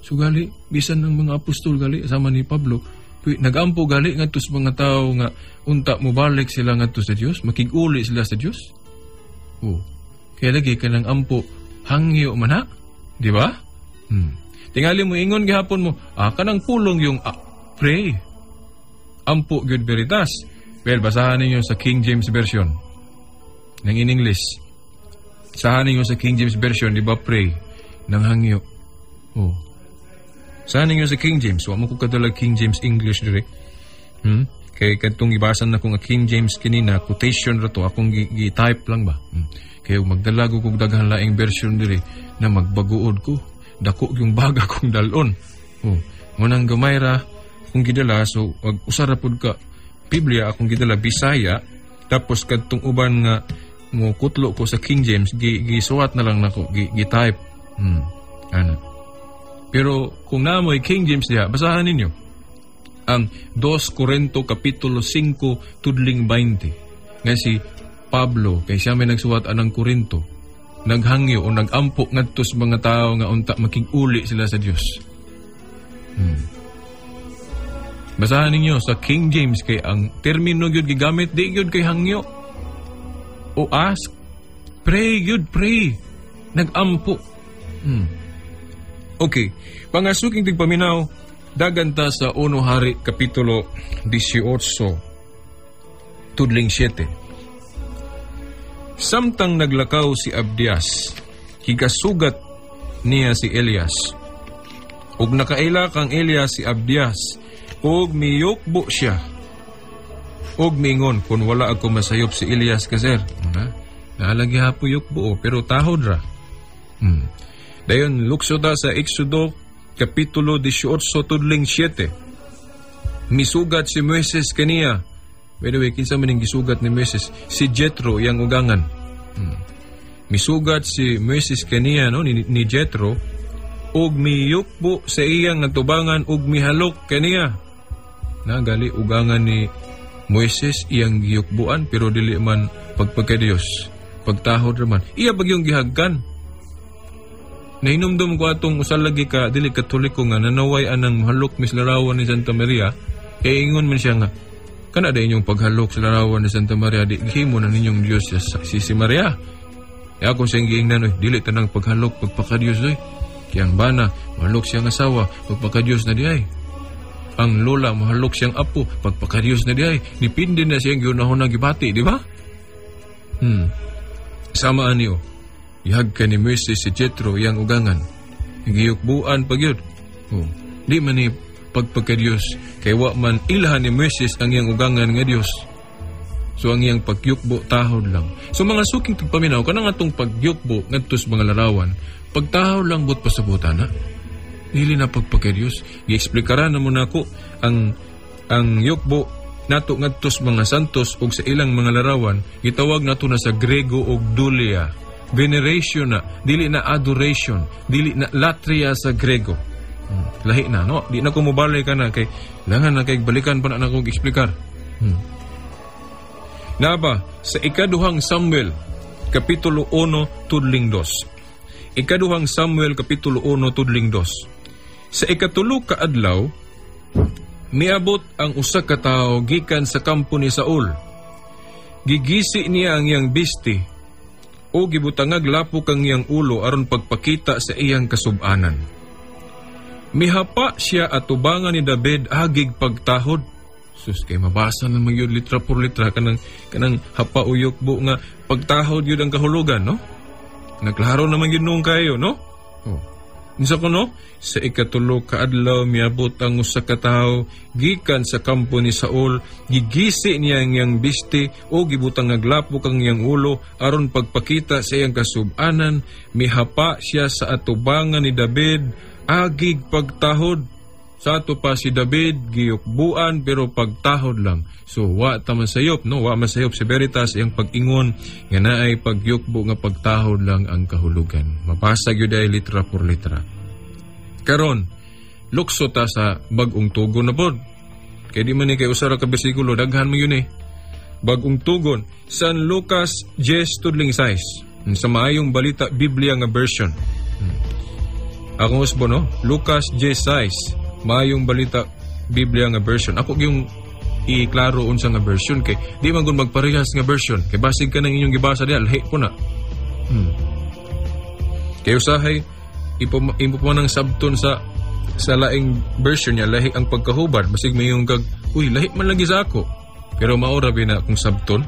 Sugali, bisan ng mga apostol gali, sama ni Pablo, nagampo gali ngadto sa mga tao nga unta mobalik sila ngadto sa Dios, makig-uli sila sa Dios. Oh. Kaya lagi kanang ampo hangyo man ha, di ba? Tingali mo ingon gihapon mo, kanang pulong yung pray. Ampo gyud veritas. Well, basahan ninyo sa King James Version. Nang in English. Basahan ninyo sa King James Version, di ba pray? Nang hangyo. Oh. Basahan ninyo sa King James. Wa mo ko kadala King James English dire. Kay kadtong gibasan na ko nga King James kinina, quotation ra to, akong gi-type lang ba. Kay magdala ko kog daghan laing version dire na magbaguod ko. Dako yung baga kong dalon. Oh, munang gamay ra akong gidala, so wag usa ra pud ka Biblia akong gidala Bisaya, tapos kadtong uban nga mo kutlo ko sa King James, gisuwat na lang nako, gi-type. Ana. Pero kung naamoy King James diha, basahan ninyo ang 2 Korinto kapitulo 5 tudling 20. Nga si Pablo, kay siya may nagsuwat anang Korinto, naghangyo o nagampo ngadto sa mga tao nga unta makig-uli sila sa Dios. Basahan ninyo sa King James kay ang termino gyud gigamit di gyud kay hangyo o ask, pray gyud, pray. Nagampo. Okay, mga suking tigpaminaw, dagan ta sa 1 Hari Kapitulo 18, tudling 7. Samtang naglakaw si Abdias, gikasugat niya si Elias. Ug nakaila kang Elias si Abdias, ug miyukbo siya. Ug miingon, "Kung wala ako masayop si Elias ka, sir." Ha? Naalagi hapo yukbo, pero tahod ra. Dayon, lukso ta sa Exodo, Kapitulo 18, tudling 7. Misugat si Moises kaniya. By the way, kinsa man ang gisugat ni Moises? Si Jethro, iyang ugangan. Misugat si Moises kaniya, no, ni Jethro, ug miyukbo sa iyang atubangan ug mihalok kaniya. Na gali ugangan ni Moises iyang giyukbuan, pero dili man pagpagka-Dios. Pagtahod raman. Iya bagyong gihagkan. Nahinumdum ko atong usa lagi ka dili Katoliko nga nanaway anang mahalok mis larawan ni Santa Maria, kay ingon man siya nga kana da inyong paghalok sa larawan ni Santa Maria, di gihimo na ninyong Dios si Maria. E ako siyang giingnan, oy, dili tanang paghalok pagpakadiyos, oy. Kaya ang bana mahalok siyang asawa, pagpakadiyos na di ay. Ang lola mahalok siyang apo, pagpakadiyos na di ay. Dipindi na siyang giunahon na gibati, di ba? Sama ani o. Ihag ka ni Moises si Jethro iyang ugangan. Giyukbuan pag yun. Oh. Di man ni pagpagka-Diyos, kay wa man ilhan ni Moises ang iyang ugangan nga Diyos. So ang iyang pagyukbo tahod lang. So mga suking tagpaminaw, kanang atong pagyukbo ngadto sa mga larawan, pagtahod lang but pasabutan na. Dili na pagpagka-Diyos. Giexplikaran na mo nako ang yukbo nato ngadto sa mga santos ug sa ilang mga larawan, gitawag nato na sa Grego og dulia. Veneration na, dili na adoration, dili na latria sa Grego. Lahi na, no? Di na ko mobalay ka na, kay langan na kay balikan pa na akong eksplikar. Naba, sa ikaduhang Samuel, Kapitulo 1, tudling 2. Ikaduhang Samuel, Kapitulo 1, tudling 2. Sa ikatulo ka adlaw, miabot ang usa ka tawo gikan sa kampo ni Saul. Gigisi niya ang iyang bisti o gibutangag lapok ang iyang ulo aron pagpakita sa iyang kasubanan. Mihapa siya atubangan ni David agig pagtahod. Sus, kay mabasa na magyud litra por litra kanang hapa o yukbo nga pagtahod yun ang kahulugan, no? Naglaro naman yun noong kayo, no? Oh. Unsa ko, no? Sa ikatulo ka adlaw miabot ang usa ka tawo gikan sa kampo ni Saul, gigisi niya ang iyang bisti o gibutang naglapok ang iyang ulo aron pagpakita sa iyang kasubanan. Mihapa siya sa atubangan ni David agig pagtahod. Sa ato pa si David giyukbuan pero pagtahod lang. So wa ta masayop, no? Wa masayop si Veritas iyang pag-ingon nga naay pagyukbo nga pagtahod lang ang kahulugan. Mabasa gyud ay litra por litra. Karon, lukso ta sa bag-ong tugon na pod. Kay di man ni kay usa ra ka bersikulo, daghan man yun eh. Bag-ong tugon, San Lucas 10 tudling 6. Sa maayong balita Biblia nga version. Akong usbo, no? Lucas 10:6. Maayong balita Biblia nga version. Ako yung iklaro unsa nga version kay di man gud magparehas nga version. Kay basig ka ng inyong gibasa diha, lahi po na. Kay usahay imo pa man ang sabton sa laing version niya, lahi ang pagkahubad, basig may yung kag, uy, lahi man lagi sa ako. Pero maura na akong sabton.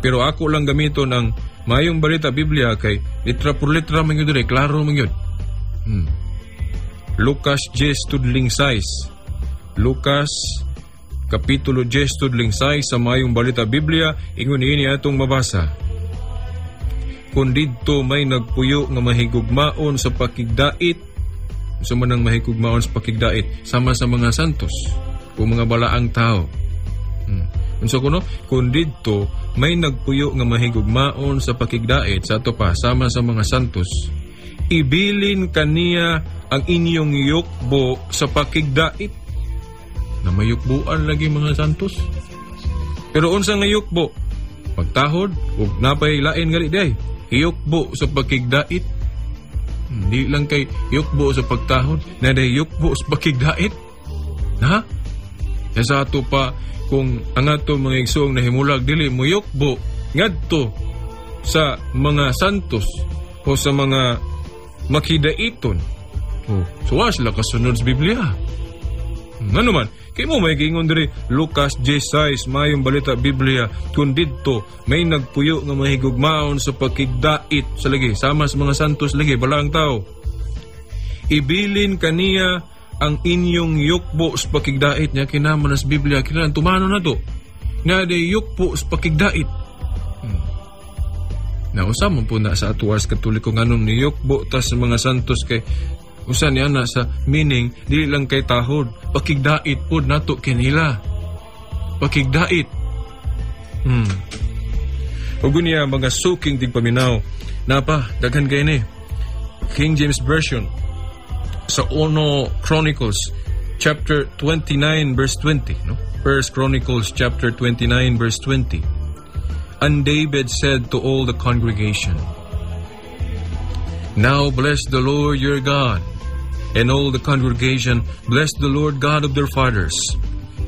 Pero ako lang gamiton ang maayong balita Biblia kay litra por litra man gyud dire, klaro man gyud. Lucas 10 tudling 6. Lucas Kapitulo 10 tudling 6 sa maayong balita Biblia, ingon niini atong mabasa. Kung didto may nagpuyo nga mahigugmaon sa pakigdait, unsa man ang mahigugmaon sa pakigdait? Sama sa mga santos o mga balaang tao. Unsa kuno? Kung didto may nagpuyo nga mahigugmaon sa pakigdait, sa ato pa sama sa mga santos, ibilin kaniya ang inyong yukbo sa pakigdait. Na mayukbuan lagi mga santos. Pero unsa nga yukbo? Pagtahod ug napay lain gali day. Yukbo sa pakigdait. Di lang kay yukbo sa pagtahod, na day yukbo sa pakigdait. Ha? Sa ato pa kung ang ato mga igsoong nahimulag dili mo yukbo ngadto sa mga santos o sa mga makidaiton. Oh, so wa sila kasunod sa Biblia. Ano man, kay mo may giingon diri Lucas 16, Maayong Balita Biblia, kung didto may nagpuyo nga mahigugmaon sa pakigdait sa lagi, sama sa mga santos lagi, balaang tao. Ibilin kaniya ang inyong yukbo sa pakigdait niya kinama na sa Biblia, kinahanglan tumano na to. Nga di yukbo sa pakigdait. Nausa man po na sa atuas Katoliko nganong niyukbo ta sa mga santos kay usa niya na sa meaning dili lang kay tahod, pakigdait pod nato kanila. Pakigdait. Ug niya mga suking tigpaminaw, napa daghan kay ni King James Version sa Uno Chronicles chapter 29 verse 20, no? First Chronicles chapter 29 verse 20. And David said to all the congregation, "Now bless the Lord your God." And all the congregation blessed the Lord God of their fathers,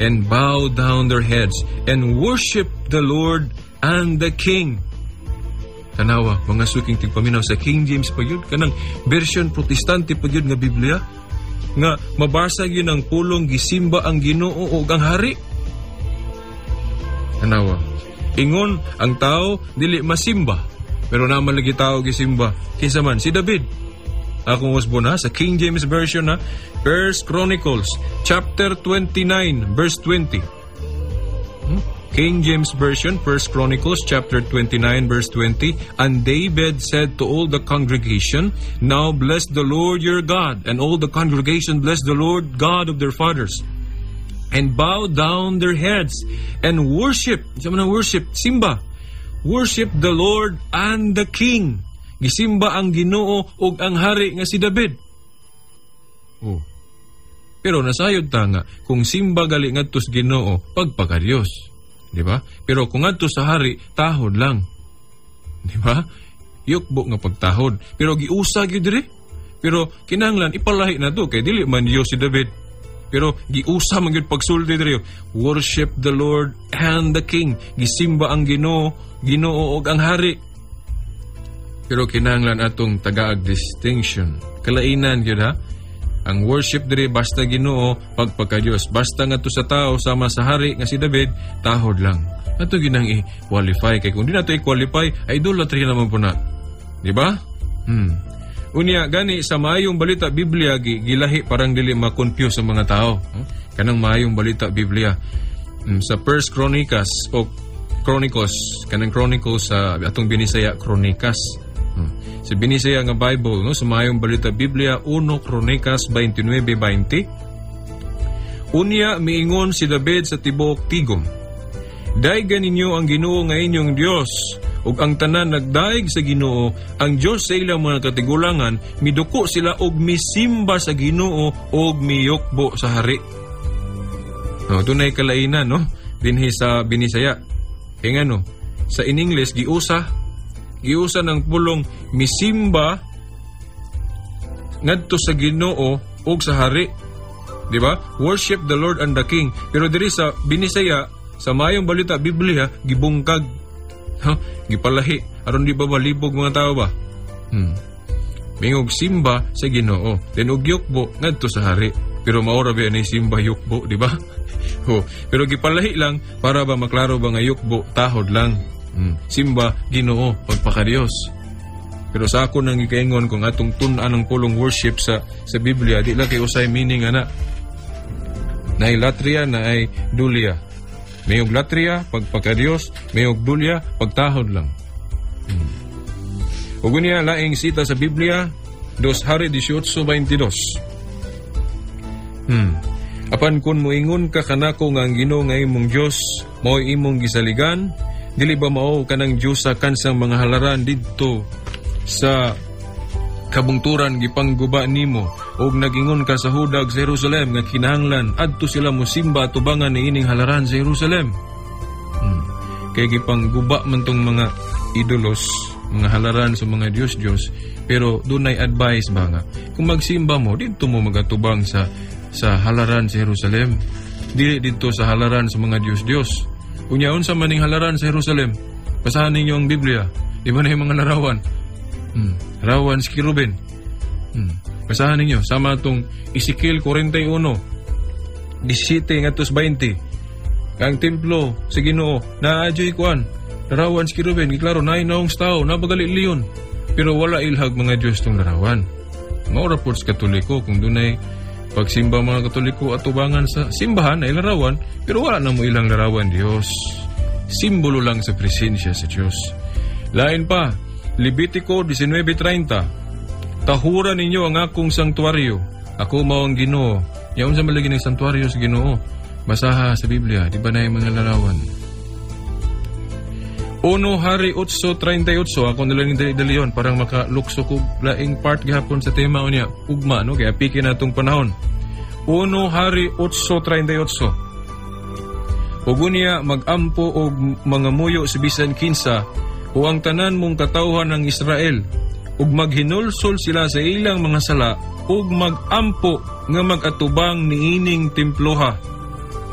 and bowed down their heads, and worshiped the Lord and the king. Tanawa, mga suking tigpaminaw, sa King James pa yun, kanang version Protestante pa yun nga Biblia, nga mabasa yun ang pulong gisimba ang Ginoo ug ang hari. Tanawa. Ingon ang tao dili masimba, pero naman lagi tao gisimba. Kinsa man si David. Akong usbon ha, sa King James Version ha, First Chronicles chapter 29 verse 20. King James Version, First Chronicles chapter 29 verse 20. And David said to all the congregation, "Now bless the Lord your God." And all the congregation blessed the Lord God of their fathers, and bow down their heads and worship. Sa mga worship, simba. Worship the Lord and the king. Gisimba ang Ginoo ug ang hari nga si David. Oh. Pero nasayod ta nga kung simba gali ngadto sa Ginoo, pagpakadiyos. Di ba? Pero kung ngadto sa hari, tahod lang. Di ba? Yukbo nga pagtahod. Pero giusa gyud diri. Pero kinahanglan ipalahi na to kay dili man Dios si David. Pero giusa man gyud pagsulti diri. Worship the Lord and the king. Gisimba ang Ginoo ug ang hari. Pero kinahanglan atong tagaag distinction. Kalainan gyud ha. Ang worship diri basta Ginoo, pagpakadiyos. Basta ngadto sa tao sama sa hari nga si David, tahod lang. Ato ginang i-qualify kay kung di nato i-qualify, idolatry naman po na. Di ba? Unya gani sa Maayong Balita Biblia gilahi parang dili ma-confuse ang mga tao. Kanang Maayong Balita Biblia. Sa First Chronicles o Chronicles, kanang Chronicles sa atong Binisaya Chronicas. Sa Binisaya nga Bible, no, sa Maayong Balita Biblia 1 Chronicas 29:20. Unya miingon si David sa tibuok tigom, "Daygan ninyo ang Ginoo nga inyong Dios." Ug ang tanan nagdaig sa Ginoo, ang Dios sa ilang mga katigulangan, miduko sila og misimba sa Ginoo og miyukbo sa hari. No, dunay kalainan, no, dinhi sa Binisaya. Kay ngano, sa in English giusa ng pulong misimba ngadto sa Ginoo ug sa hari. Di ba? Worship the Lord and the King. Pero diri sa Binisaya, sa Maayong Balita Biblia, gibungkag. Ha? Gipalahi. Aron di ba malibog mga tao ba? Mingog simba sa Ginoo. Then og yukbo ngadto sa hari. Pero maura ba ni simba yukbo, di ba? Ho, pero gipalahi lang para ba maklaro ba nga yukbo tahod lang. Simba Ginoo pagpakadiyos. Pero sa ako nang gikaingon kung atong tun-an ang pulong worship sa Biblia, di lang kay usay meaning ana. Naay latria, naay dulia. Mayog latria, pagpakadiyos, mayog dulia, pagtahod lang. Ug niya laing sita sa Biblia, Dos Hari 18:22. Apan kung moingon ka kanako nga ang Ginoo nga imong Dios mao'y imong gisaligan, dili ba mao kanang Dios sa kansang mga halaran didto sa kabungturan gipangguba nimo, ug nagingon ka sa hudag sa Jerusalem nga kinahanglan adto sila mosimba atubangan niining halaran sa Jerusalem? Kay gipangguba man tong mga idolos, mga halaran sa mga Diyos-Diyos, pero dunay advice ba nga kung magsimba mo didto mo magatubang sa halaran sa Jerusalem, dili didto sa halaran sa mga Diyos-Diyos. Unya unsa man ning halaran sa Jerusalem? Basahan ninyo ang Biblia. Di ba na yung mga larawan? Larawan si Kerubin. Basahan ninyo sama atong Ezekiel 41 17 ngadto 20. Ang templo sa Ginoo naa juy kuan, larawan sa kerubin, giklaro naay nawong sa tao, nabagali leon. Pero wala ilhag mga Diyos tong larawan. Mao ra pod sa Katoliko, kung dunay pagsimba mga Katoliko atubangan sa simbahan ay larawan, pero wala na mo ilang larawan Diyos. Simbolo lang sa presensya sa Diyos. Lain pa, Levitico 19:30. "Tahura ninyo ang akong sanktuaryo. Ako mao ang Ginoo." Yaon sa malagi ng sanktuaryo sa Ginoo. Basaha sa Biblia, di ba na yung mga larawan? 1 Hari 8:38, ako nila ni dali yon parang makalukso ko laing part gihapon sa tema unya ugma, no, kaya piki na itong panahon. 1 Hari 8:38. "Ug unya magampo og mga muyo si bisan kinsa o ang tanan mong katawhan ng Israel ug maghinulsol sila sa ilang mga sala ug magampo nga magatubang niining temploha."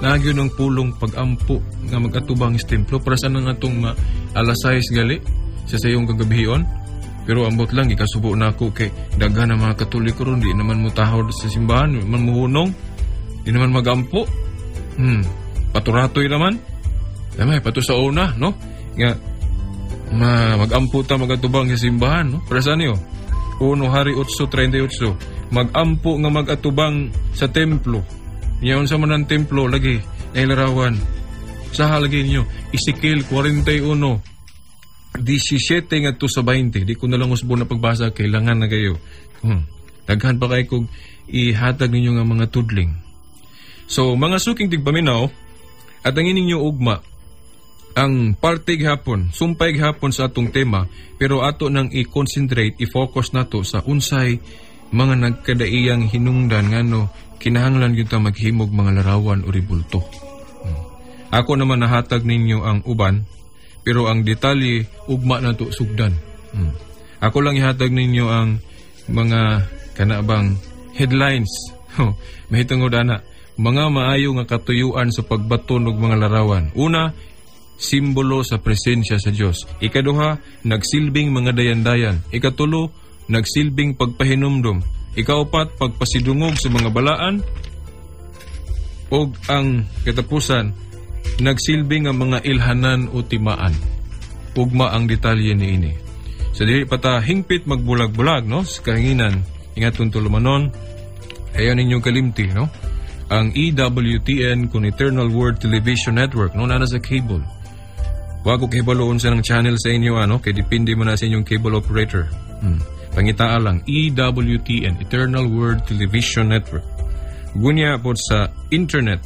Nagyo ng pulong pagampo nga magatubang sa templo para sa nang atong ma alas 6 gali sa sayong kagabihion. Pero ambot lang, gikasubo na ako kay daghan ang mga Katoliko ron, di naman mo tahod sa simbahan, di naman muhunong, di naman magampo. Paturatoy naman. Damay, pato sa una, no? Nga, magampo ta magatubang sa simbahan, no? Para sa niyo? 1 Hari 8:38. Magampo nga magatubang sa templo. Yaon sa man ang templo, lagi, ay larawan. Sa halagi ninyo, Ezekiel 41, 17 ngadto sa 20. Di ko na lang usbo na pagbasa, kailangan na kayo. Daghan pa kay kog ihatag ninyo nga mga tudling. So, mga suking tigpaminaw, at ang ininyo ugma, ang parte gihapon, sumpay gihapon sa atong tema, pero ato nang i-concentrate, i-focus nato sa unsay mga nagkadaiyang hinungdan ngano kinahanglan gyud ta maghimog mga larawan o rebulto. Ako naman nahatag ninyo ang uban, pero ang detalye ugma nato sugdan. Ako lang ihatag ninyo ang mga kanabang headlines. Mahitungod ana, mga maayo nga katuyuan sa pagbaton og mga larawan. Una, simbolo sa presensya sa Dios. Ikaduha, nagsilbing mga dayandayan. Ikatulo, nagsilbing pagpahinumdom. Ikaupat, pagpasidungog sa mga balaan. Og ang katapusan, nagsilbing ang mga ilhanan o timaan. Ugma ang detalye niini. Sa dili pa ta hingpit magbulag-bulag, no, sa kahanginan, ingatong tulumanon, ayaw ninyong kalimti, no? Ang EWTN kun Eternal Word Television Network, no, nana sa cable. Wa ko kahibaloon sa ng channel sa inyo, ano, kay depende mo na sa inyong cable operator. Pangitaa lang, EWTN, Eternal Word Television Network. Gunya po sa internet,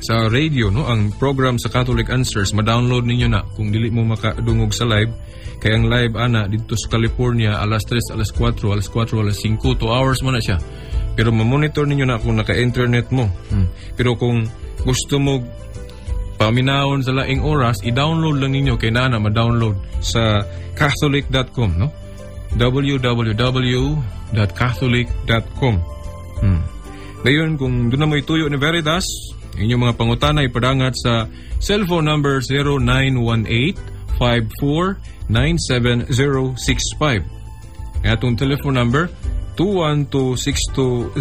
sa radio, no, ang program sa Catholic Answers, ma-download ninyo na kung dili mo makadungog sa live. Kay ang live ana dito sa California, alas 3, alas 4, alas 4, alas 5, 2 hours mo na siya. Pero ma-monitor ninyo na kung naka-internet mo. Pero kung gusto mo paminawon sa laing oras, i-download lang ninyo kay nana ma-download sa catholic.com, no? www.catholic.com. Ngayon, kung doon na mo ituyo ni Veritas, inyong mga pangutana ipadangat sa cellphone number 0918-5497065. Ang atong telephone number, 212-6200.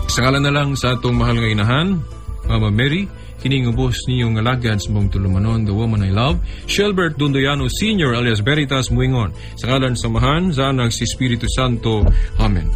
Sa ngalan na lang sa atong mahal nga inahan, Mama Mary, kining ubos ninyong alagad sa mong tulumanon, the woman I love, Shelbert Dondoyano Sr. alias Veritas Muingon. Sa ngalan sa Amahan, sa Anak, sa Espiritu Santo. Amen.